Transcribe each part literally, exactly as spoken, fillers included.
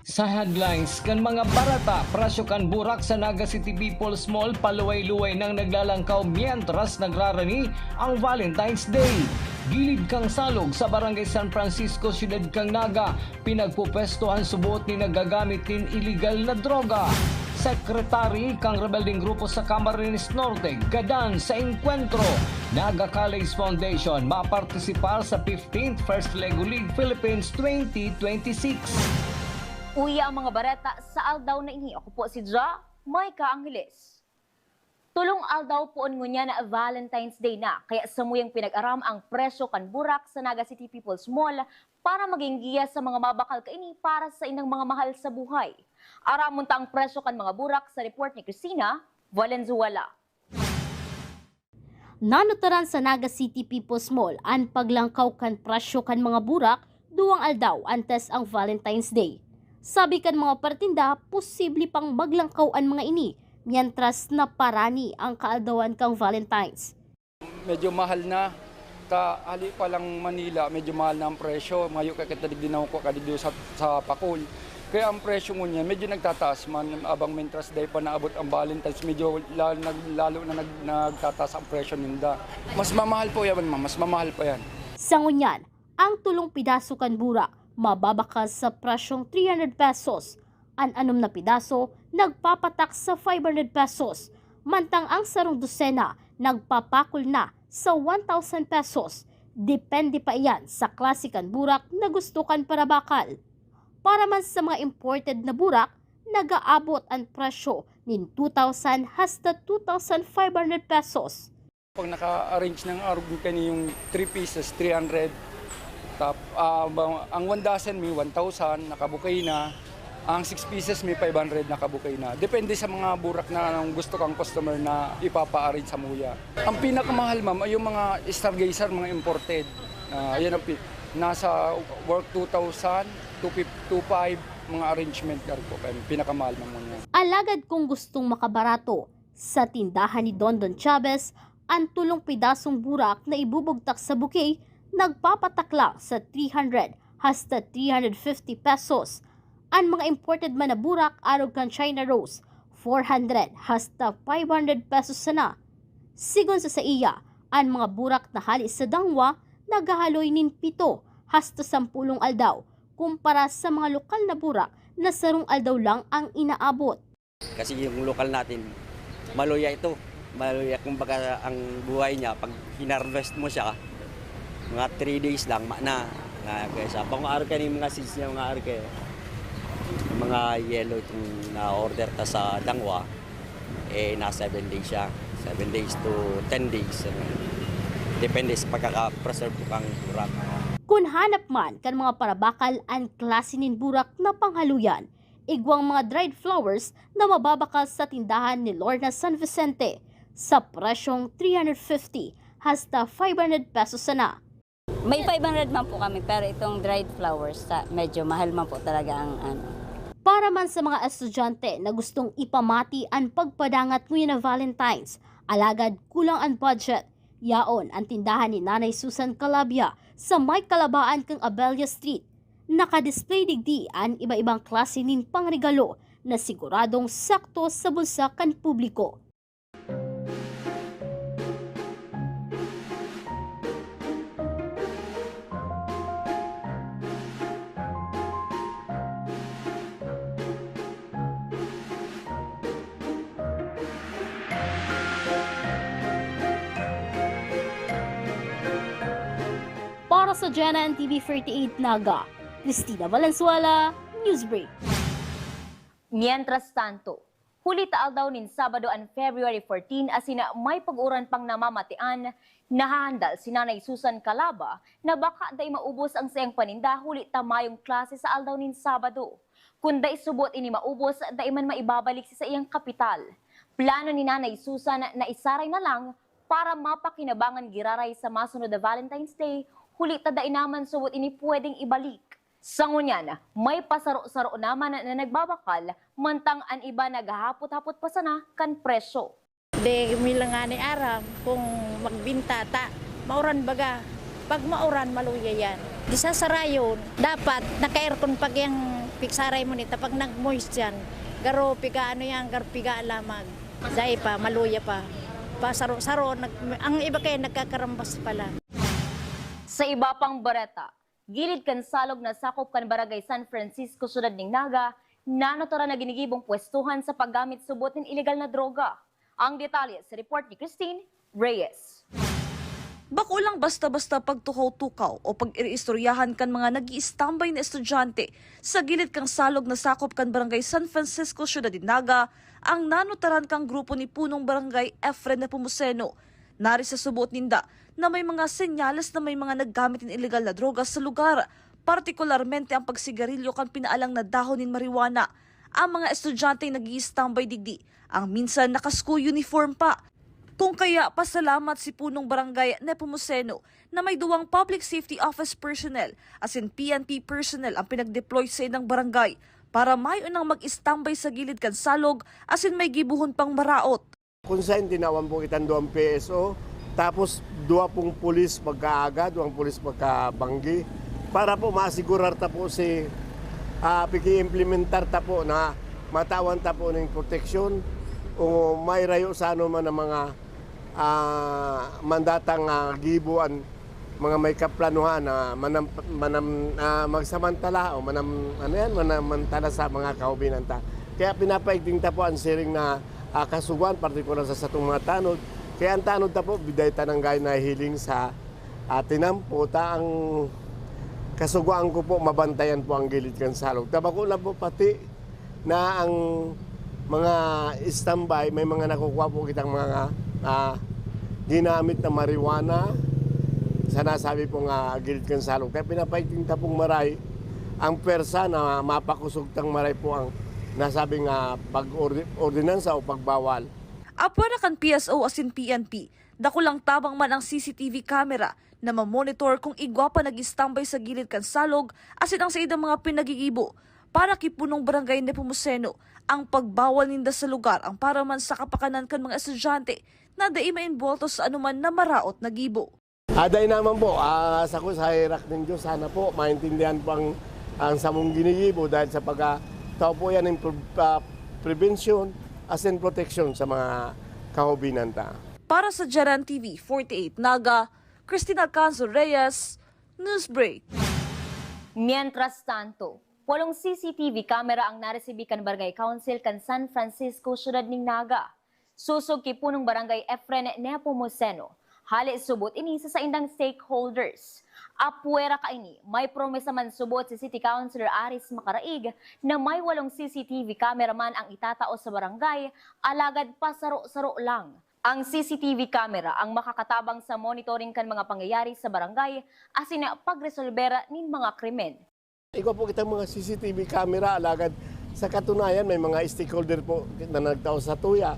Sa headlines kan mga bareta, presyo kan burak sa Naga City People's Mall paluway-luway nang naglalangkaw mientras nagrarani ang Valentine's Day. Gilid kan salog sa Barangay San Francisco, siyudad kan Naga, pinagpupwesto an suboot nin naggagamit nin iligal na droga. Sekretary kan rebeldeng grupo sa Camarines Norte gadan sa engkwentro. Naga College Foundation mapartisipar sa fifteenth First Lego League Philippines twenty twenty-six. Uya ang mga bareta sa aldaw na ini. Ako po si Ja Maika Angeles. Tolong aldaw poon ngunyan na Valentine's Day na, kaya samuyang pinag-aram ang presyo kan burak sa Naga City People's Mall para magin giya sa mga mabakal kaini para sa indang mga mahal sa buhay. Aramon ta ang presyo kan mga burak sa report ni Christina Valenzuela. Nanutaran sa Naga City People's Mall an paglangkaw kan presyo kan mga burak duwang aldaw antes ang Valentine's Day. Sabi kan mga partinda, posible pang maglangkaw an mga ini mientras na parani ang kaaldawan kan Valentine's. Medyo mahal na. Ta, hali pa lang Manila, medyo mahal na ang presyo. Mayo ka kita digdi nakukuha ka digdi sa, sa Pakol. Kaya ang presyo ngunyan, medyo nagtataas man. Abang mientras day pa naabot ang Valentine's, medyo la-, nag-, lalo na nag-, nagtataas ang presyo ninda. Mas mamahal po yan, ma'am. Mas mamahal pa yan. Sa ngunyan, ang tolong pidaso kan burak mababakal sa presyong three hundred pesos. An anom na pidaso nagpapatak sa five hundred pesos, mantang ang sarong dosena nagpapakol na sa one thousand pesos. Depende pa iyan sa klase kan burak na gusto kan parabakal. Para man sa mga imported na burak, nag-aabot an presyo nin two thousand hasta two thousand five hundred pesos. Pag naka-arrange ng arog kani yung three pieces, three hundred. Tap-, ah, ba-, ang one dozen may one thousand, naka-bouquet na. Ang six pieces may five hundred, naka-bouquet na. Depende sa mga burak na anong gusto kang customer na ipapa-arrange sa muya. Ang pinakamahal, ma'am, ay yung mga stargazer, mga imported. Ah, yan ang pi-, nasa worth two thousand, two fifty, two five, mga arrangement, yan po, kaya pinakamahal, ma'am, yun. Alagad kung gustong makabarato, sa tindahan ni Dondon Chavez, an tolong pidasong burak na ibubugtak sa bouquet nagpapatak lang sa three hundred hasta three hundred fifty pesos. An mga imported man na burak arog kan China Rose, four hundred hasta five hundred pesos sana. Sigon sa saiya, an mga burak na hali sa Dangwa naghahaloy nin pito hasta sampolong aldaw, kumpara sa mga lokal na burak na sarong aldaw lang ang inaabot. Kasi yung lokal natin, maluya ito. Maluya, kumbaga, ang buhay niya, pag hinarvest mo siya, mga three days lang, ma na. Nga, kaya sa pang-arke ni mga seeds niya, mga arke, mga yellow itong na-order ta sa Dangwa, eh, na seven days siya. Seven days to ten days. Depende sa pagkaka-preserve kang burak. Kun hanap man kan mga parabakal an klase nin burak na panghaluyan, igwang mga dried flowers na mababakal sa tindahan ni Lorna San Vicente sa presyong three hundred fifty hasta five hundred pesos sana. May five hundred man po kami, pero itong dried flowers, sa, medyo mahal man po talaga ang ano. Para man sa mga estudyante na gustong ipamati an pagpadangat ngunyan na Valentine's, alagad kulang an budget, yaon an tindahan ni Nanay Susan Calabia sa may kalabaan kan Abella Street. Naka-display digdi an iba-ibang klase nin pangregalo na siguradong sakto sa bulsa kan publiko. Para sa G N N T V thirty-eight Naga, Christina Valenzuela, Newsbreak. Mientras tanto, huli ta aldaw nin Sabado an February fourteen asin may pag-uran pang namamatian, nahahandal si Nanay Susan Calabia na baka dai maubos ang saiyang paninda huli ta mayong klase sa aldaw nin Sabado. Kun dai subot ini maubos, dai man maibabalik sa saiyang kapital. Plano ni Nanay Susan na isaray na lang para mapakinabangan giraray sa masunod na Valentine's Day, huli ta dai naman subot ini pwedeng ibalik. Sa ngunyan, may pasaro-saro naman na nagbabakal, mantang an iba naghahapot-hapot pa sana kan presyo. Di mi lang ngani aram kung magbinta ta. Mauran baga. Pag mauran, maluya yan. Di sa sarayon, dapat naka-aircon pag yang Piksaray mo ni, tapag nag-moist yan. Garo, piga ano yan, garo, piga alamag. Dai pa, maluya pa. Pasaro-saro, nag-, ang iba kaya nagkakarambas pala. Sa iba pang bareta, gilid kan salog na sakop kan Barangay San Francisco, Syudad nin Naga, nanataran na ginigibong pwestuhan sa paggamit subot nin ilegal na droga. Ang detalye sa report ni Christine Reyes. Bako lang basta-basta pagtukaw-tukaw o pag-iristoryahan kan mga nag-iistambay na estudyante sa gilid kan salog na sakop kan Barangay San Francisco, Syudad nin Naga, ang nanutaran kan grupo ni Punong Barangay Efren Nepomuceno. Nari sa suboot ninda na may mga senyales na may mga naggamit nin ilegal na droga sa lugar, partikularmente ang pagsigarilyo kan pinaalang na dahon nin marijuana. Ang mga estudyante nag-iistambay digdi, ang minsan naka-school uniform pa. Kung kaya, pasalamat si Punong Barangay Nepomuceno na may duwang Public Safety Office personnel asin P N P personnel ang pinag-deploy sa inang barangay para mayo nang mag-istambay sa gilid kan salog asin may gibohon pang maraot. Kung sain tinawan po kitang duwang P S O, tapos duwa pong pulis pagkaaga, duwang pulis pagkabanggi, para po maasigurar ta po si, ah, piki-implementar ta po na matawan ta po ning proteksyon o may rayo sa ano man ang mga, ah, mandatang, ah, gibo an mga may kaplanuhan na manam, manam, ah, magsamantala o manam, ano yan, manamantala sa mga kahubinan ta. Kaya pinapaigting ta po ang siring na, ah, kasugoan, partikular sa satong mga tanod. Kaya ang tanod ta po, biday ta nang gayon nahihiling sa, ah, tinampo ta ang kasugoan ko po, mabantayan po ang gilid kan salog. Tabako lang po pati na ang mga standby, may mga nakukuha po kitang mga, ah, ginamit na marijuana sa nasabi po nga gilid kan salog. Kaya pinapaigting ta pong maray ang pwersa na mapakusog tang maray po ang nasabing, ah, pag-ordi-, ordinansa o pagbawal. Apwera kan P S O asin P N P, dakulang tabang man ang C C T V camera na mamonitor kung igwa pa nag-istambay sa gilid kan salog asin ang saindang mga pinagigibo. Para ki Punong Barangay Nepomuceno, ang pagbawal ninda sa lugar ang para man sa kapakanan kan mga estudyante na dai maimbolto sa anoman na maraot na gibo. Aday naman po, ah, sa ko sa herak nin Diyos, sana po maintindihan po ang, ang samong ginigibo dahil sa pagkatao po yan ng pre- ah, prevention asin protection sa mga kahubinan ta. Para sa Jaran T V forty-eight Naga, Christina Canzo Reyes, Newsbreak. Mientras tanto, walong C C T V camera ang naresibi kan Barangay Council kan San Francisco, Syudad nin Naga. Sosog ki Punong Barangay Efren Nepomuceno, hale subot ini sa saindang stakeholders. Apwera kaini, may promesa man subot si City Councilor Aris Macaraig na may walong C C T V camera man ang itatao sa barangay, alagad pasaro-saro lang. Ang C C T V camera ang makakatabang sa monitoring kan mga pangyayari sa barangay asin pagresolber nin mga krimen. Igwa po kitang mga C C T V camera, alagad sa katunayan may mga stakeholder po na nagtao sa tuya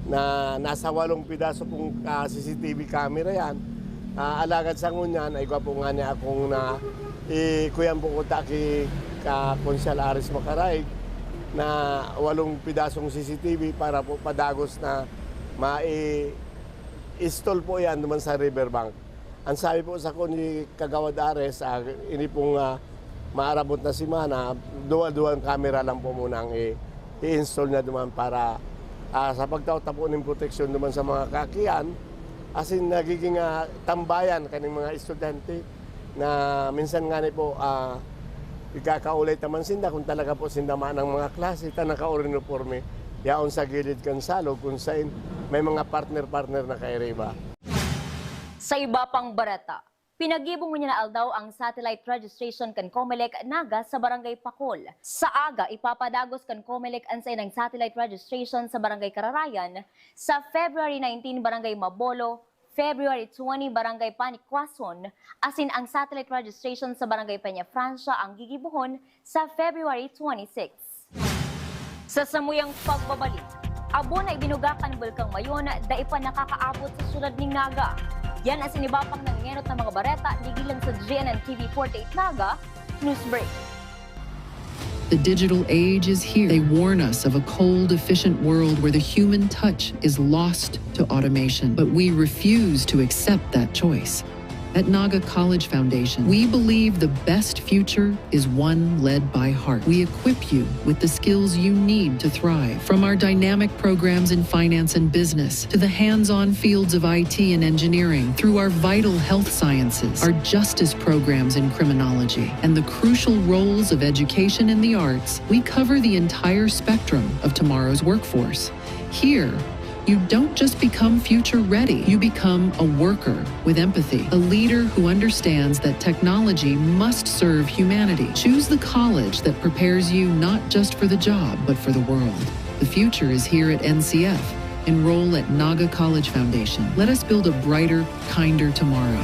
na nasa walong pidaso pong, ah, C C T V camera yan. Ah, alagad sa ngunyan, ay igwa po nga niya akong na ikuyan po ko ta ki ka Konsehal Aris Macaraig na walong pidasong C C T V para po padagos na mai-install po yan naman sa riverbank. Ang sabi po sa ko ni Kagawad Ares, ah, ini pong, ah, maarabot na semana, duwa-duwang kamera lang po muna ang i- i-install niya duman para, ah, sa pagtao ta po nin proteksyon duman sa mga kakian, asin nagiging, ah, tambayan kaning mga estudyante na minsan ngani po, ah, ikakaulay ta man sinda kung talaga po sinda manang mga klase ta nakauniporme yaon sa gilid kan salog kung sain may mga partner-partner na kairiba. Sa iba pang bareta, pinagibo ngunyan na aldaw ang satellite registration kan Comelec Naga sa Barangay Pacol. Sa aga, ipapadagos kan Comelec an saindang satellite registration sa Barangay Kararayan sa February nineteen, Barangay Mabolo, February twenty, Barangay Panicuason, asin ang satellite registration sa Barangay Peñafrancia ang gigibohon sa February twenty-six. Sa samuyang pagbabalik, abo na ibinuga kan Bulkang Mayon, dai pa nakakaabot sa syudad nin Naga. Yan asin iba pang nangengenot na mga bareta, digdi lang sa G N N T V forty-eight Naga, Newsbreak. The digital age is here. They warn us of a cold, efficient world where the human touch is lost to automation. But we refuse to accept that choice. At Naga College Foundation, we believe the best future is one led by heart. We equip you with the skills you need to thrive, from our dynamic programs in finance and business to the hands-on fields of I T and engineering, through our vital health sciences, our justice programs in criminology, and the crucial roles of education and the arts. We cover the entire spectrum of tomorrow's workforce. Here, you don't just become future ready, you become a worker with empathy, a leader who understands that technology must serve humanity. Choose the college that prepares you not just for the job, but for the world. The future is here at N C F. Enroll at Naga College Foundation. Let us build a brighter, kinder tomorrow.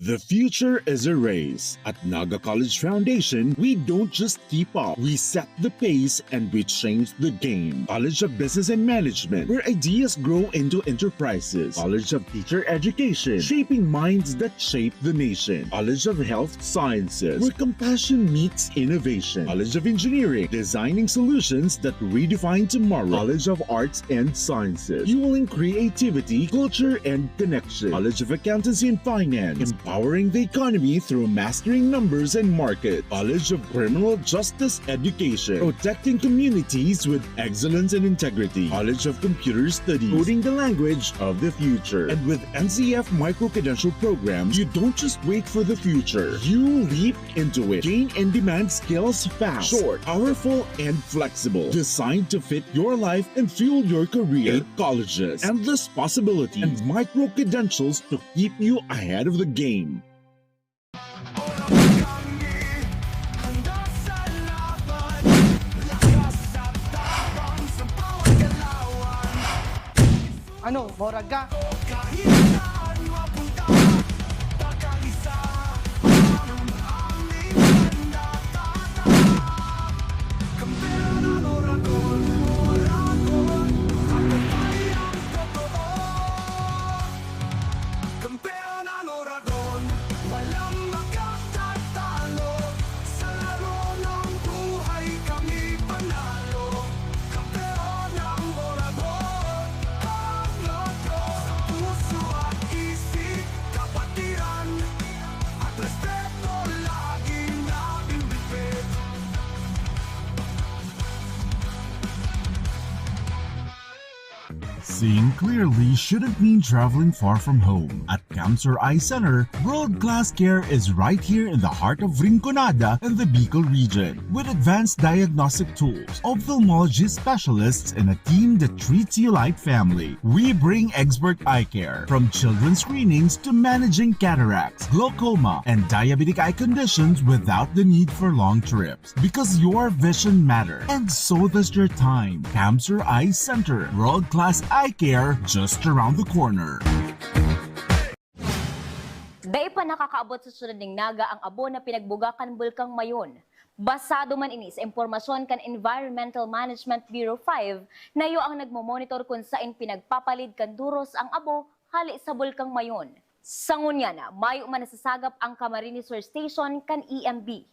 The future is a race. At Naga College Foundation, we don't just keep up, we set the pace and we change the game. College of Business and Management, where ideas grow into enterprises. College of Teacher Education, shaping minds that shape the nation. College of Health Sciences, where compassion meets innovation. College of Engineering, designing solutions that redefine tomorrow. College of Arts and Sciences, fueling creativity, culture, and connection. College of Accountancy and Finance, empowering the economy through mastering numbers and market. College of Criminal Justice Education, protecting communities with excellence and integrity. College of Computer Studies, coding the language of the future. And with N C F micro-credential programs, you don't just wait for the future. You leap into it. Gain in-demand skills fast, short, powerful, and flexible. Designed to fit your life and fuel your career. Eight colleges, endless possibilities, and micro-credentials to keep you ahead of the game. Ano, morag ka? Seeing clearly shouldn't mean traveling far from home. At Camsur Eye Center, world-class care is right here in the heart of Rinconada and the Bicol region. With advanced diagnostic tools, ophthalmology specialists, and a team that treats you like family, we bring expert eye care. From children's screenings to managing cataracts, glaucoma, and diabetic eye conditions without the need for long trips. Because your vision matters, and so does your time. Camsur Eye Center, world-class eye care just around the corner. Dai pa nakakaabot sa syudad ning Naga ang abo na pinagbuga kan Bulkang Mayon. Basado man ini sa impormasyon kan Environmental Management Bureau five, na iyo ang nagmomonitor kun saen pinagpapalid kan duros ang abo hale sa Bulkang Mayon. Sa ngunyan, mayo man nasasagap ang Camarines Sur Station kan E M B.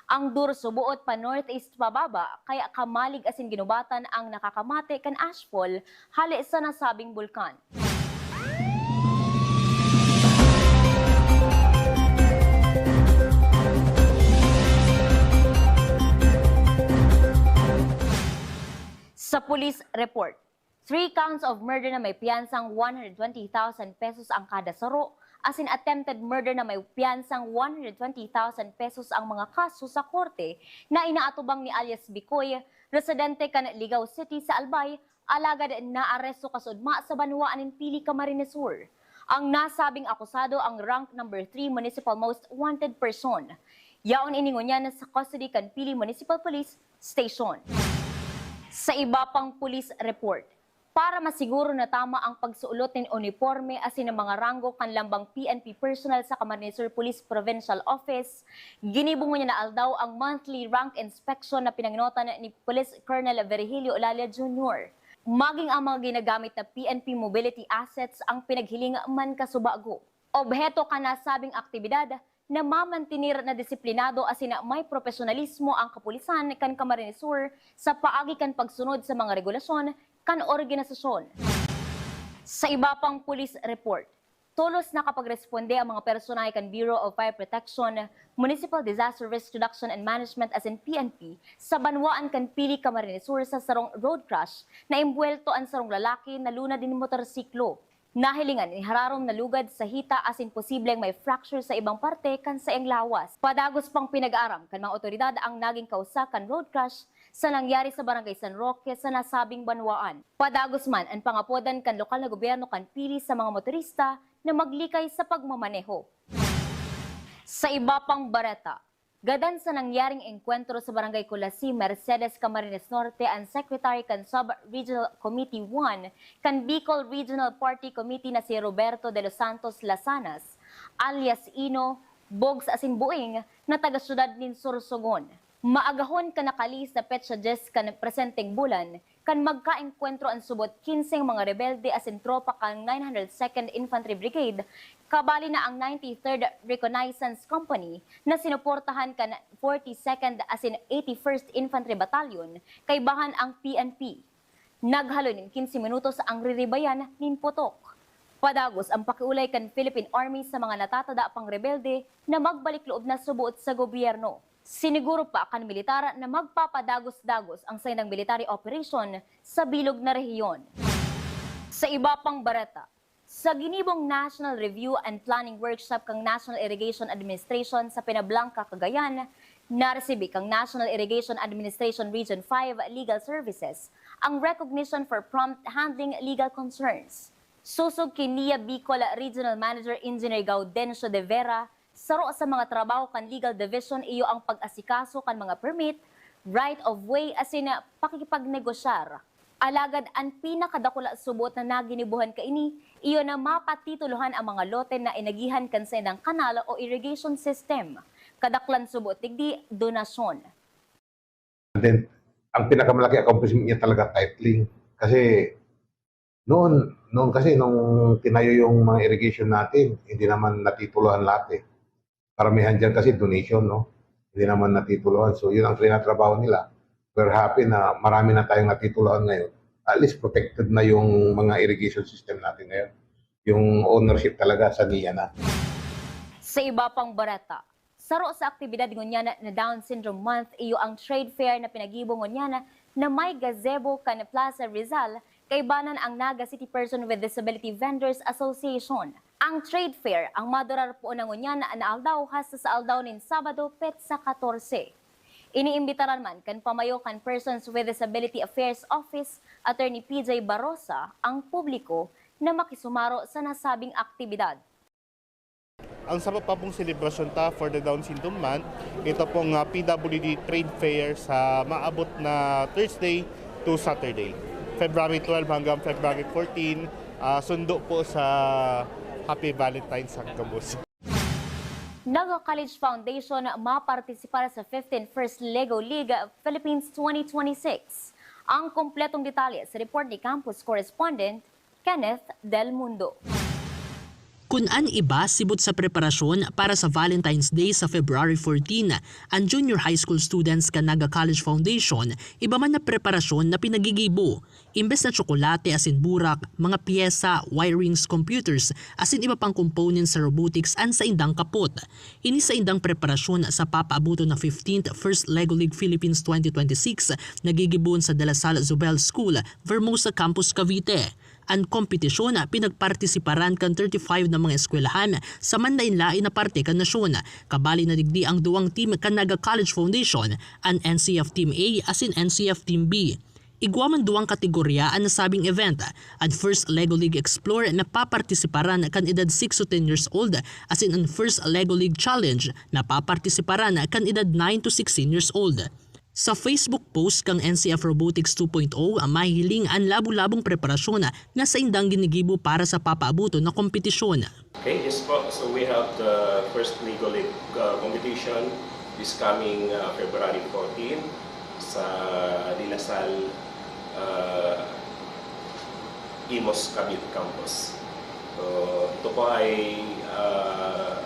Ang duros suboot pa northeast pababa, kaya kamalig asin ginubatan ang nakakamate kan ashfall hale sa nasabing bulkan. Sa police report, three counts of murder na may piyansang one hundred twenty thousand pesos ang kada saro, asin attempted murder na may piyansang one hundred twenty thousand pesos ang mga kaso sa korte na inaatubang ni alias Bicoy, residente kan Ligao City sa Albay, alagad naaresto kasuodma sa banwaan nin Pili, Camarines Sur. Ang nasabing akusado ang rank number three municipal most wanted person. Yaon ini ngunyan sa custody kan Pili Municipal Police Station. Sa iba pang police report, para masiguro na tama ang pagsuolot nin uniporme asin ang mga ranggo kan lambang P N P personnel sa Camarines Sur Police Provincial Office, ginibo ngunyan na aldaw ang monthly rank inspection na pinangnotan ni Police Colonel Virgilio Olalia Junior. Maging ang mga ginagamit na P N P mobility assets ang pinaghiling man kasubago. Obheto kan nasabing aktibidad na mamantener na disiplinado asin may propesyonalismo ang kapulisan kan Camarines Sur sa paagi kan pagsunod sa mga regulasyon kan organisasyon. Sa iba pang police report, tolos nakapagresponde ang mga personahe kan Bureau of Fire Protection, Municipal Disaster Risk Reduction and Management asin P N P sa banwaan kan Pili, Camarines Sur sa sarong road crash na imbwelto an sarong lalaki na lunad nin motorsiklo. Nahilingan nin hararom na lugad sa hita asin posibleng may fracture sa ibang parte kan saiyang lawas. Padagos pang pinag-aaram kan mga otoridad ang naging kausa kan road crash sa nangyari sa Barangay San Roque sa nasabing banwaan. Padagos man an pangapodan kan lokal na gobyerno kan Pili sa mga motorista na maglikay sa pagmamaneho. Sa iba pang bareta, gadan sa nangyaring engkwentro sa Barangay Culasi, Mercedes, Camarines Norte, an Secretary kan Sub-Regional Committee one kan Bicol Regional Party Committee na si Roberto de los Santos Lasanas, alias Ino, Bogs asin Buing, na taga-syudad nin Sorsogon. Maagahon kan nakalihis na petsa dyes kan presenteng bulan, kan magkaengkwentro an subot kinseng mga rebelde asin tropa kan nine hundred second Infantry Brigade, kabali na ang ninety-third Reconnaissance Company na sinuportahan kan forty-second asin eighty-first Infantry Battalion, kaibahan ang P N P. Naghalo nin quince minutos ang riribayan nin putok. Padagos ang pakiolay kan Philippine Army sa mga natatada pang rebelde na magbalik loob na suboot sa gobyerno. Siniguro pa kan militar na magpapadagos-dagos ang saindang military operation sa bilog na rehiyon. Sa iba pang bareta, sa ginibong National Review and Planning Workshop kan National Irrigation Administration sa Peñablanca, Cagayan, naresibi kan National Irrigation Administration Region five Legal Services ang Recognition for Prompt Handling Legal Concerns. Sosog ki N I A Bicol Regional Manager Engineer Gaudencio de Vera, saro sa mga trabaho kan Legal Division iyo ang pag-asikaso kan mga permit, right of way asin pakikipagnegosyar. Alagad an pinakadakula subot na naginibohan kaini iyo na mapatitulohan ang mga lote na inagihan kan saindang kanal o irrigation system. Kadaklan subot digdi, donasyon. And then, ang pinakamalaki accomplishment niya talaga, titling. Kasi noon, noon kasi nung tinayo yung mga irrigation natin, hindi naman natitulohan lahat eh. Karamihan dyan kasi donation, no? Hindi naman natitulohan. So, yun ang tinatrabaho nila. We're happy na marami na tayong natitulohan ngayon. At least protected na yung mga irrigation system natin ngayon. Yung ownership talaga sa N I A na. Sa iba pang bareta, saro sa aktibidad ngunyan na Down Syndrome Month iyo ang trade fair na pinagibo ngunyan na may gazebo kan Plaza Rizal, kaibanan ang Naga City Person with Disability Vendors Association. Ang trade fair ang madurar poon na ngunyan na aldaw hasta sa aldaw nin Sabado, petsa katorse. Iniimbitaran man kan pamayo kan Persons with Disability Affairs Office, Attorney P J Barosa, ang publiko na makisumaro sa nasabing aktibidad. Ang saro pa pong selebrasyon ta for the Down Syndrome Month, ito pong ah, P W D Trade Fair sa maabot na Thursday to Saturday, February twelve hanggang February fourteen, ah, sundo po sa Happy Valentine's ang gabos. Naga College Foundation mapartisipar sa fifteenth First Lego League Philippines twenty twenty-six. Ang kompletong detalye sa report ni Campus Correspondent Kenneth Del Mundo. Kun an iba sibot sa preparasyon para sa Valentine's Day sa February fourteen, an junior high school students kan Naga College Foundation iba man na preparasyon na pinagigibo. Imbes na tsokolate asin burak, mga pyesa, wirings, computers, asin iba pang components sa robotics an saindang kapot. Ini saindang preparasyon sa papaaboton na fifteenth First Lego League Philippines twenty twenty-six na gigibohon sa De La Salle Zobel School, Vermosa Campus, Cavite. An kompetisyon pinagpartisiparan kan thirty-five na mga eskwelahan sa manlaen-laen na parte kan nasyon. Kabali na digdi ang duwang team kan Naga College Foundation, an N C F Team A asin N C F Team B. Igwa man duwang kategorya an nasabing event. An First Lego League Explore na papartisiparan kan edad six to ten years old, asin an First Lego League Challenge na papartisiparan kan edad nine to sixteen years old. Sa Facebook post kan N C F Robotics two point oh, mahihiling an labo-labong preparasyon na saindang ginigibo para sa papaaboton na kompetisyon. Okay, yes po. So we have the first Lego League uh, competition this coming uh, February fourteen sa De La Salle uh, Imus Cavite Campus. So ito po ay uh,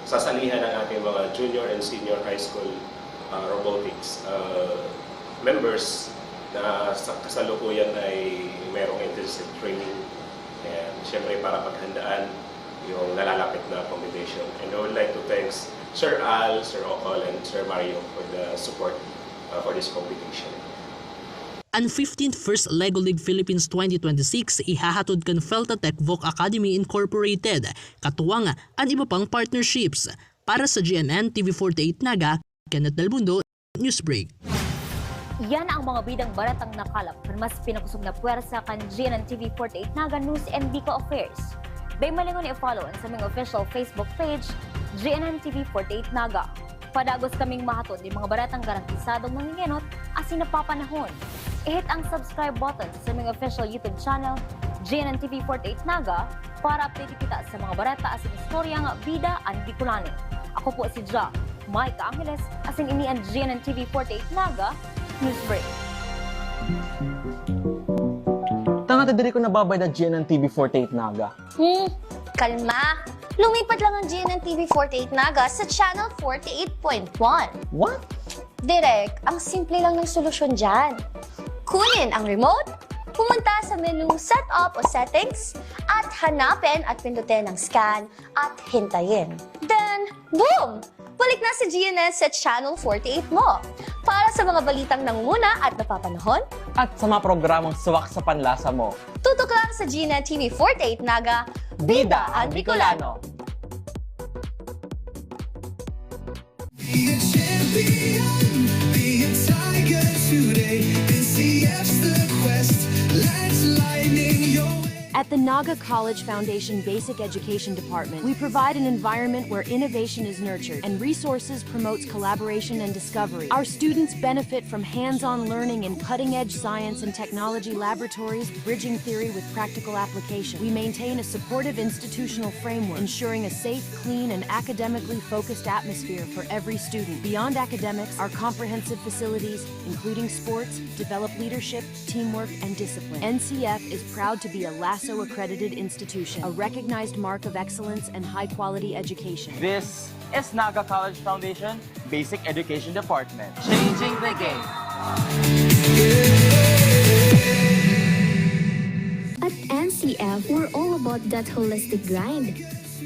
sasalihan ng ating mga junior and senior high school uh, robotics uh, members na sa kasalukuyan ay merong intensive training And siyempre para paghandaan yung nalalapit na competition. And I would like to thanks Sir Al, Sir Okol, and Sir Mario for the support uh, for this competition. An fifteenth First Lego League Philippines twenty twenty-six ihahatod kan Feltatech Voc Academy Incorporated, katuwang an iba pang partnerships. Para sa G N N T V forty-eight Naga, Kenneth Del Mundo, Newsbreak. Yan ang mga bidang baretang nakalap kan mas pinakosog na pwersa kan G N N T V forty-eight Naga News and Bicol Affairs. Dai malingon na i-follow an saming official Facebook page, G N N T V forty-eight Naga. Padagos kaming mahatod nin mga baretang garantisadong nangingenot asin napapanahon. I-hit ang subscribe button sa saming official YouTube channel, G N N T V forty-eight Naga, para updated kita sa mga bareta asin istoryang bida an Bicolano. Ako po si Ja, Micah Angeles, asin ini an G N N T V forty-eight Naga Newsbreak. Tanga ta diri ko nababayad na G N N T V forty-eight Naga. Hmm, kalma. Lumipat lang ang G N N T V forty-eight Naga sa Channel forty-eight point one. What? Direk, ang simple lang ng solusyon dyan. Kunin ang remote, pumunta sa menu Setup o Settings, at hanapin at pindutin ang Scan at hintayin. Then, boom! Balik na si G N N sa Channel forty-eight mo. Para sa mga balitang nangunguna at napapanahon, At sa mga programang swak sa panlasa mo. Tutok lang sa G N N T V forty-eight Naga, Bida ang Bicolano! Be a champion, be a tiger today. N C F's the quest, let's lightning your way. At the Naga College Foundation Basic Education Department, we provide an environment where innovation is nurtured and resources promotes collaboration and discovery. Our students benefit from hands-on learning in cutting-edge science and technology laboratories, bridging theory with practical application. We maintain a supportive institutional framework, ensuring a safe, clean, and academically focused atmosphere for every student. Beyond academics, our comprehensive facilities, including sports, develop leadership, teamwork, and discipline. N C F is proud to be a LASO accredited institution, a recognized mark of excellence and high quality education. This is Naga College Foundation Basic Education Department. Changing the game! At N C F, we're all about that holistic grind.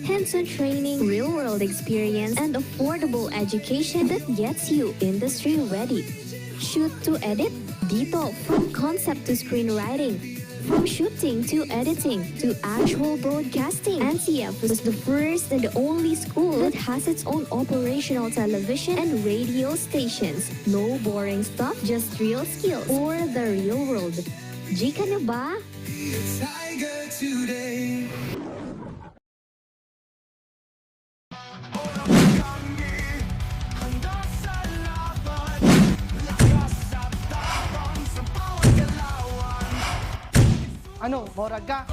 Hands-on training, real-world experience, and affordable education that gets you industry-ready. Shoot to edit? Dito, from concept to screenwriting, from shooting to editing to actual broadcasting, N C F is the first and only school that has its own operational television and radio stations. No boring stuff, just real skills for the real world. G ka na ba? Be a tiger today. Ano, morag ka?